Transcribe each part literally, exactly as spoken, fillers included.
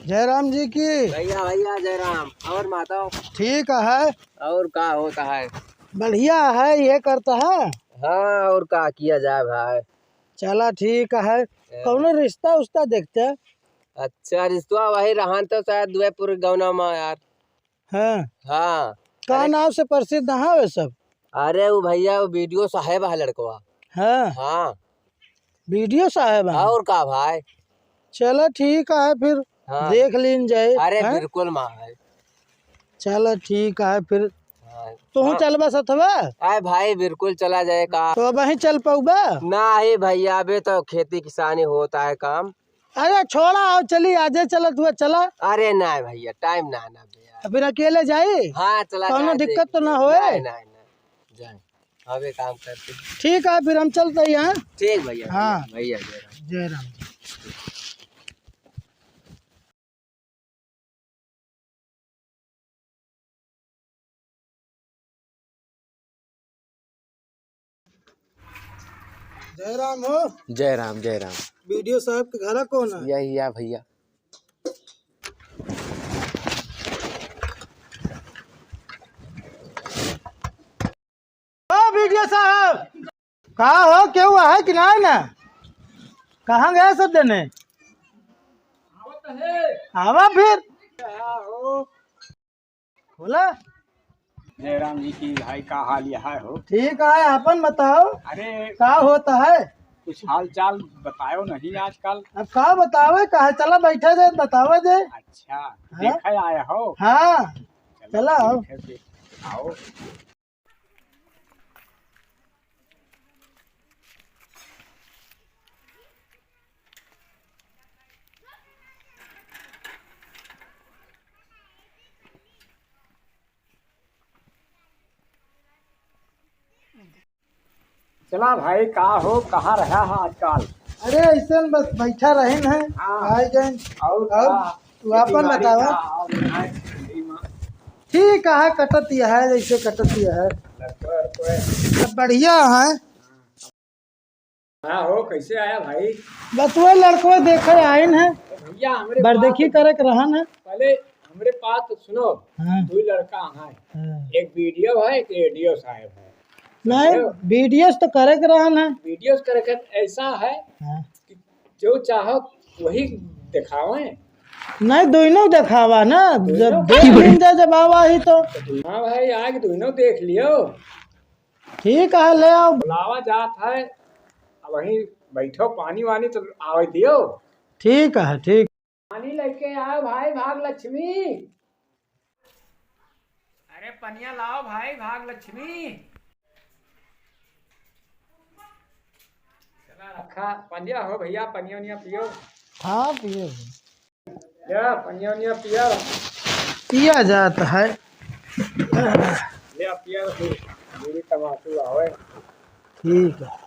जय राम जी की। भैया, भैया, जय राम। और माता? ठीक है। और का होता है? बढ़िया है, ये करता है। हाँ, और का किया जाए भाई? चला ठीक है। हाँ। कौनो रिश्ता उश्ता देखते? अच्छा, रिश्ता वही रहन तो शायद दुएपुर गौना में यार। हाँ। हाँ। का अरे नाम से प्रसिद्ध है वे सब? अरे वो भैया, वो बीडीओ साहेब है लड़कवा। हाँ। हाँ। बीडीओ साहेब है? और का भाई? चला ठीक है फिर, हाँ। देख लीन जाए, अरे हैं? बिल्कुल माँ है। चला ठीक है फिर। हाँ। तू हाँ। चलबा सथवा? आए भाई, बिल्कुल चला जाए का। तो अबहीं चल पउबा? नाही भैया, अबे तो खेती किसानी होता है काम। अरे छोड़ा, आओ चली, आजे चलत हुआ, चला। अरे नाही भैया, टाइम ना, ना बे यार। तो फिर अकेले जाई? हाँ, चला कौनो जाए, दिक्कत तो देख ना ले। होए? नाही, नाही, नाही। जाए। अब एक काम करते हैं। ठीक है, फिर हम चलते हैं, हाँ? ठीक भैया, हाँ। भैया, जय राम। जय राम। जय राम हो। जय राम, जय राम। बीडीओ साहब के घरा कौन है? यही है भैया। ओ बीडीओ साहब, का हो, केहू है कि नाही ना? कहाँ गए सब जने? आवा फिर। बोला। जय राम जी की भाई, का हाल यह है हो? ठीक है, अपन बताओ। अरे का होता है? कुछ हाल चाल बताओ नहीं आजकल। अब का बतावे, कहा चला बैठा जाए, बतावा जाए। अच्छा, हाँ? देखे आया हो? हाँ, चलो, चला आओ। ठीक है, फिर आओ। चला भाई, का हो, कहाँ रहा है आजकल? अरे, ऐसे में बस बैठा रहे हैं, हाँ। आए गए। और और का? तू खेती अपन बाड़ी बतावा। का? और यहाँ ठंडी में? ठीक है, कटत यह है, जैसे कटत यह है। लड़का, लड़का। सब बढ़िया है। हाँ हो, कैसे आया भाई? बस वो लड़कवा देखे आइन है। तो भैया, हमरे बरदेखी पास करे के रहन है। पहले हमरे पास तो सुनो, हाँ। दो लड़का हैं। हाँ। एक बीडीओ है, एक एडीओ साहब है। नहीं, समझे? बीडीओ तो करे के रहन है। बीडीओ करे के ऐसा है हाँ। कि जो चाहो वही दिखावें। नहीं, दोनों दिखावा ना, दोनों जब का? देख लीन जा, जब आवा ही तो। तो हाँ भाई, आके दोनों देख लियो। ठीक है, ले आओ। बुलावा जात है, अब वहीं बैठो, पानी वानी तो आवे दियो। ठीक है, ठीक। पानी लेके आओ भाई भाग लक्ष्मी। अरे पनिया लाओ भाई भाग लक्ष्मी। चला रखा पनिया हो भैया, पनिया वनिया पियो। हाँ, पिए। या, पनिया, उनिया पिया। पिया जात है। ले, पिया, फिर बीड़ी तमाकू आवे। ठीक है।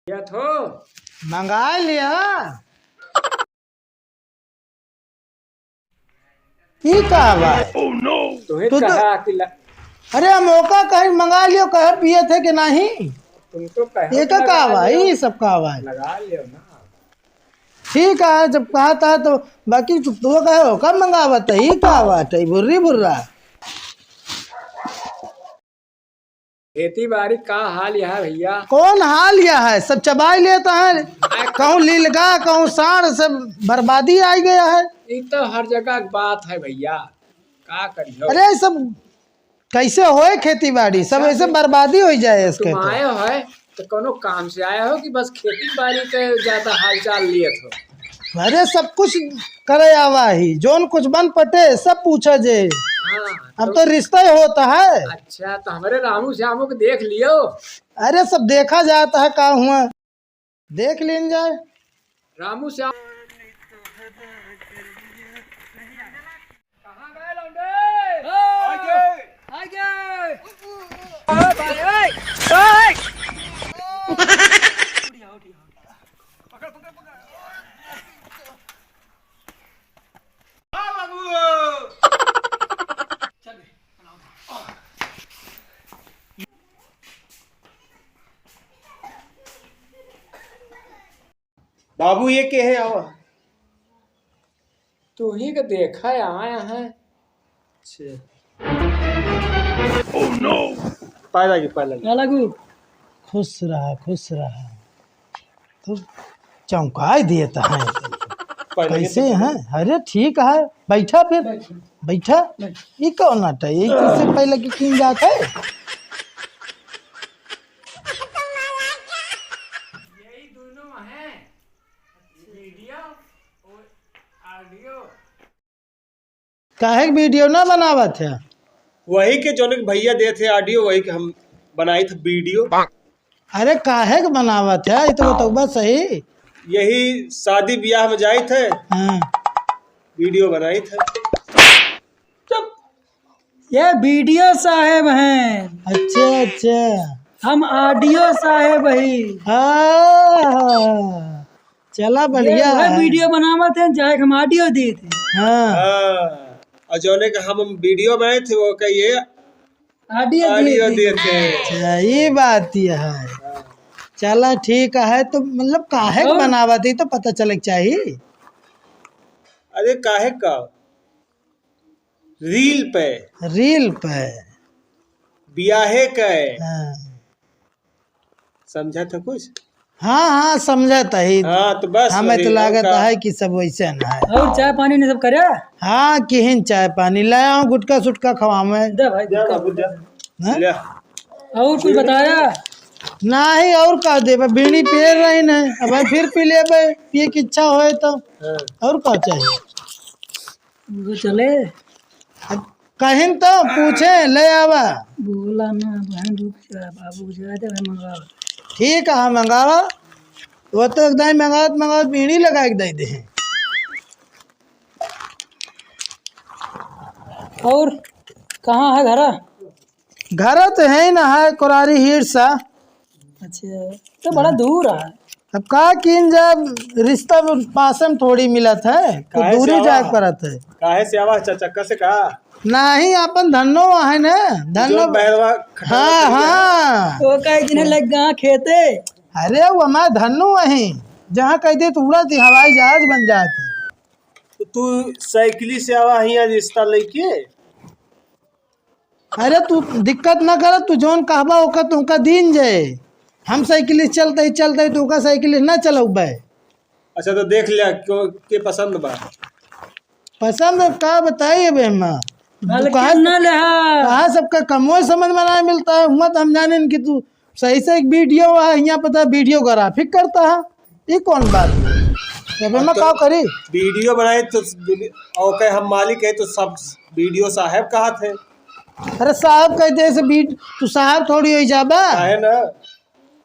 क्या थो? मंगा लिया। ई का बा? तुम्हें तू तो कहा कि ल- अरे, हम ओका कहीं मंगा लियो, कहे पिए थे कि नहीं? तुम तो कहो ये का लगा का बा? लियो। ई सब का बा? लगा लियो ना। ठीक है, जब कहा था तो, बाकी तू, तू कहे ओका मंगावत है, ई का बात है, बुर्री बुर्रा। खेती बाड़ी का हाल यह है भैया? कौन हाल यह है? सब चबाई लेता है। कहूँ लीलगा, कहूँ साँड़, सब बर्बादी आई गया है। ई तो हर जगह की बात है भैया, का करियो? अरे सब कैसे होए खेती बाड़ी? सब अच्छा, ऐसे तो बर्बादी होइ जाए इसके तुम तो। आए हो तो कौनो काम से आए हो कि बस खेती बाड़ी के ज्यादा हालचाल लियत हो? अरे सब कुछ करे आवा ही, जौन कुछ बन पटे सब पूछा जे। हाँ, अब तो तो रिश्ता ही होता है। अच्छा, तो हमरे रामू श्यामू को देख लियो। अरे सब देखा जाता है, का हुआ, देख लीन जाए। रामू श्याम। कहाँ गए लौंडे? आगे। आगे। ओ भाई, ओए, ओए। उठिया, उठिया, उठिया। बाबू, ये के है? आवा। तू ही के देखा आया है। अच्छा। Oh no! पाए लागी, पाए लागी। का लागू? खुश रहा, खुश रहा। तो चौंकाई देत है। पाए लागी कैसे तो हैं? अरे ठीक है, बैठा फिर। बैठा। बैठा। बैठा। ई कौन आटा है? यही तो से पहले की किन जात है। यही दोनों हैं, वीडियो और ऑडियो। काहे के वीडियो ना बनावत है? वही के जोने के भैया देत है ऑडियो, वही के हम बनाइत है वीडियो। अरे काहे के बनावत है, ये तो बतौबा सही। यही शादी ब्याह में जाइत है, हाँ। वीडियो बनाइत है। चुप। ये वीडियो साहेब हैं। अच्छा, अच्छा। हम ऑडियो साहेब ही। हाँ, चला ये बढ़िया वह है। वीडियो बनावत हैं, जाए हम ऑडियो देत हैं। हाँ। हाँ, और जोने का हम वीडियो बनाए थे, वो का ये ऑडियो ऑडियो देत हैं। देत हैं। अच्छा, ये बात ये है। हाँ। चला ठीक है, तो मतलब काहे के और? बनावत है, तो पता चले के चाहिए। अरे काहे का? रील पे। रील पे। बियाहे के। हाँ। समझा था कुछ? हाँ, हाँ, समझा था ही। हाँ, तो बस हमें वही, तो लागत और का? है कि सब वैसे ना है। और चाय पानी ने सब करे? हाँ, किहिन चाय पानी। ले आओ, गुटखा सुटखा खवावे। दे भाई, जा गुटखा बाबू, जा। हाँ? ले। और कुछ बताया? नहीं, और का देबे? बीड़ी पिए रही नहीं, अब फिर पी लेबे, पिए की इच्छा होए तो। हाँ। और का चाहिए? वो चले। अब कहिन तो पूछे, ले आवा। बोला ना, बहन रुक जा, बाबू जा दे भाई, मंगावा। ठीक है, मंगावा। वो तो एकदम मंगावत, मंगावत बीड़ी लगा के दे दे। और कहाँ है घरा? घरा तो है ही ना, है कोरारी हीर सा। अच्छा, तो बड़ा दूर है। अब का किन जब रिश्ता पास में थोड़ी मिलत है, तो काहे से दूरी आवा जाए है? पड़त है। काहे से आवा है? चार चक्का से का? नहीं, अपन धन्नो है ना, जो धन्नो। बैलवा खटारा हाँ, चल गया है। हाँ। वो कहे जिन्हें लग गया खेते। अरे, वो हमारे धन्नो वहीं, जहाँ कह दे तो उड़त ही हवाई जहाज बन जात है। तो तू साइकिल से आवा हियाँ रिश्ता लेके? अरे तू दिक्कत ना कर, तू जौन कहबा ओका तुमका दीन जाए। हम साइकिल से चलते ही चलते ही तुमका साइकिल से ना चलौबे। अच्छा तो देख लिया, क्यों, के पसंद बा? पसंद का बताई अब एमा। हल्के कहाँ ना ले हा। कहाँ सबका कमो समझ में ना मिलता है, हुआ तो हम जाने कि तू सही से एक वीडियो है, यहाँ पता वीडियोग्राफी करता है, ये कौन बात है? जब हम मैं तो का करी? वीडियो बनाए तो वीडियो, ओके, हम मालिक है तो सब वीडियो साहब कहा थे। अरे साहब कहते हैं से बीट, तू साहब थोड़ी हो जाबा। काहे ना?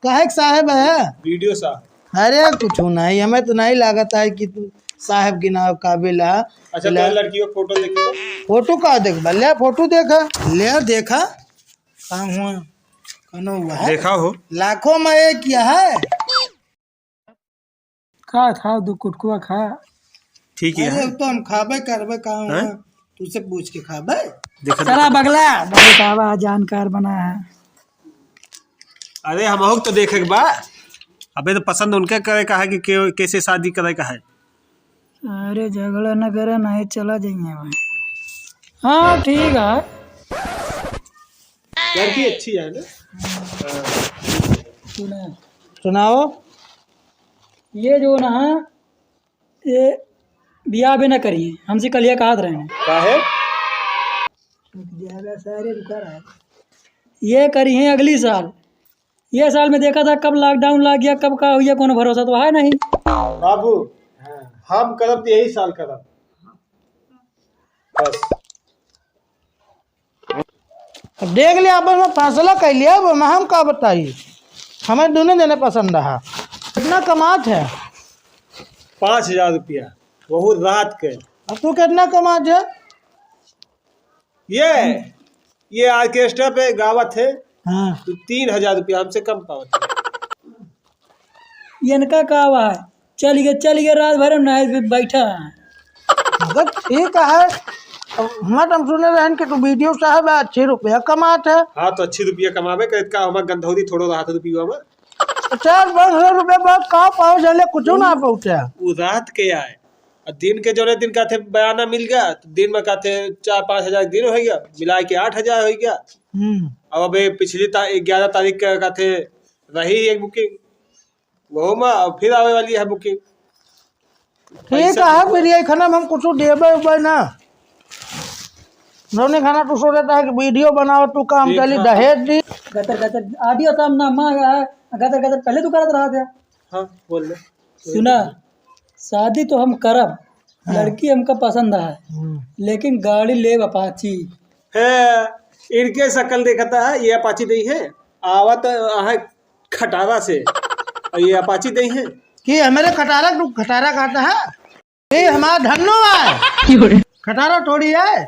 काहे के साहब है? वीडियो साहब। अरे कुछ नहीं, हमें तो नहीं लागत है कि तू साहब के नाम काबिल है। अच्छा, ले। तो लड़की का फोटो देखी तो। फोटो का देखबा? ले फोटो देखा, ले देखा। का हुआ? कनो हुआ है? देखा हो। लाखों में एक यह है। खा, खा, दो कुटकुआ खा। ठीक है। अरे, तो हम खाबे करबे, का हुआ? हैं? तुझसे पूछ के खाबे। देखा, चला देखा। बगला, बहुत आवा जानकार बना है। अरे, हमहू के तो देखे के बा। अबे तो पसंद उनके करे का है कि के-, कैसे शादी करे का है। अरे, झगड़ा न करे, नहीं चला जाइए भाई। हाँ, ठीक है। लड़की अच्छी है ना? सुना। सुनाओ। ये जो ना, ये बियाह भी ना करिए, हमसे कलिया कहत रहे हैं। काहे? रुक जाएगा सारे, रुका रहा है। ये करी हैं अगली साल। ये साल में देखा था कब lockdown लग गया, कब का हुआ, कोनो भरोसा तो है नहीं। बाबू, हम करब तो यही साल करब। बस। अब देख लिया, आपस में फैसला कर लिया, अब हम का बताई, हमें दोनों जने पसंद रहा। कितना कमात है? पाँच हजार रुपया, वहू रात के। अब तू कितना कमात है? ये, ये ऑर्केस्ट्रा पे गावत है, हाँ। तो तीन हजार रुपया हमसे कम पावत है। इनका का हुआ है? चल गए, चल गए, रात भर हम नाइट पे बैठा है। मगर ठीक है, अब हम तो सुने रहन कि तू वीडियो साहब है, अच्छे रुपया कमात है। हाँ, तो अच्छी रुपया कमावे, का इतना हमार गंधौरी थोड़ो रहा था रुपया में। पचास पाँच सौ रुपया बाद का पाओ, जले कुछ ना पहुँचा। उ रात के आए, और दिन के जोरे दिन कहते बयाना मिल गया, तो दिन में कहते चार पाँच हजार दिन हो गया, मिला के आठ हजार हो गया। हम्म। अब अबे पिछली ता-, ग्यारह तारीख का कहते रही एक booking, वहू में अब फिर आवे वाली है booking। ठीक पैसा है, तो फिर ये खाना में हम कुछ देबे उबे ना। जौने खाना तू सोचता है कि video बनाओ, तू काम ठीक चली, है। दहेज दी। गतर गतर audio सामने मांगा है, गतर गतर पहले तू करत रहा था। हाँ, बोल ले। सुना, शादी तो हम करब, हाँ। लड़की हमका पसंद है, हम्म। लेकिन गाड़ी लेब Apache। है, इनके शकल देखता है, ये Apache नहीं है, आवत है खटारा से, और ये Apache नहीं है। कि हमारे खटारा, तू खटारा कहता है? ये हमारा धन्नो है, खटारा थोड़ी है।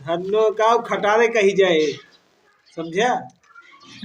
धन्नो का खटारे कही जाए, समझा?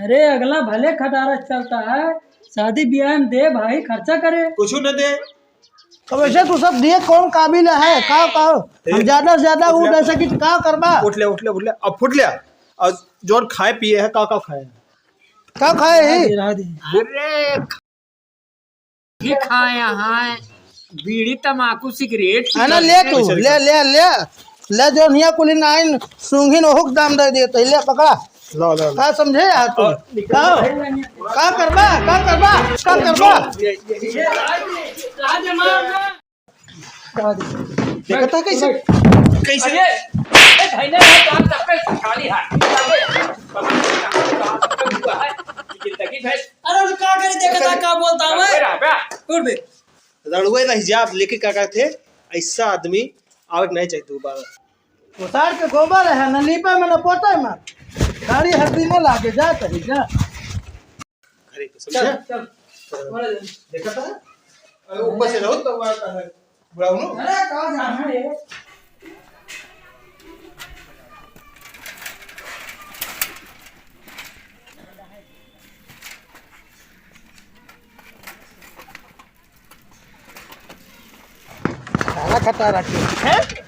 अरे, अगला भले खटारा चलता है, शादी ब्याह में दे भाई, खर्चा करे। कुछ न दे। तो वैसे तू सब दिए कौन काबिल है? का, का? हम ए, ज्यादा से ज्यादा उठ उठ ले। जैसे कि का करबा? उठ ले, उठ ले, उठ ले। अब फुट ले। और जोन खाए पिए है, का, का खाए है? का खाए है? रहा दे, रहा दे। अरे, ये खाया है, बीड़ी, तमाकू, सिगरेट। है ना, ले तू, पैसा ले, निकाल। ले, ले, ले, जो हिया कुली नाइन सूंघिन ओहुक दाम दे दिए, तो ले पकड़ा। ला, ला, ला। का समझे यार तू? और निकाल। का? का करबा? का करबा? का करबा? ये, ये, ये। देखता कैसे? कैसे? अरे, ए, भाई, नहीं, नहीं, तो आप सबके खाली हाथ। अरे, जिंदगी भर अरे, उनका का करे, देखा था, का बोलता हूँ मैं? रड़ुए रह बे। रड़ुए रह जाब, लेकिन का कहते, ऐसा आदमी आवे के नहीं चाहिए दोबारा। उतार के गोबर है, न लीपे में, न पोते में। गाड़ी हर दिन लागे, जा तही, जा। अरे, तो समझा? चल, चल। देखा था? अरे, ऊपर से रहो, तो वहाँ का है। बुलाओ ना। अरे, कहाँ जाना है? साला खटारा के, हैं?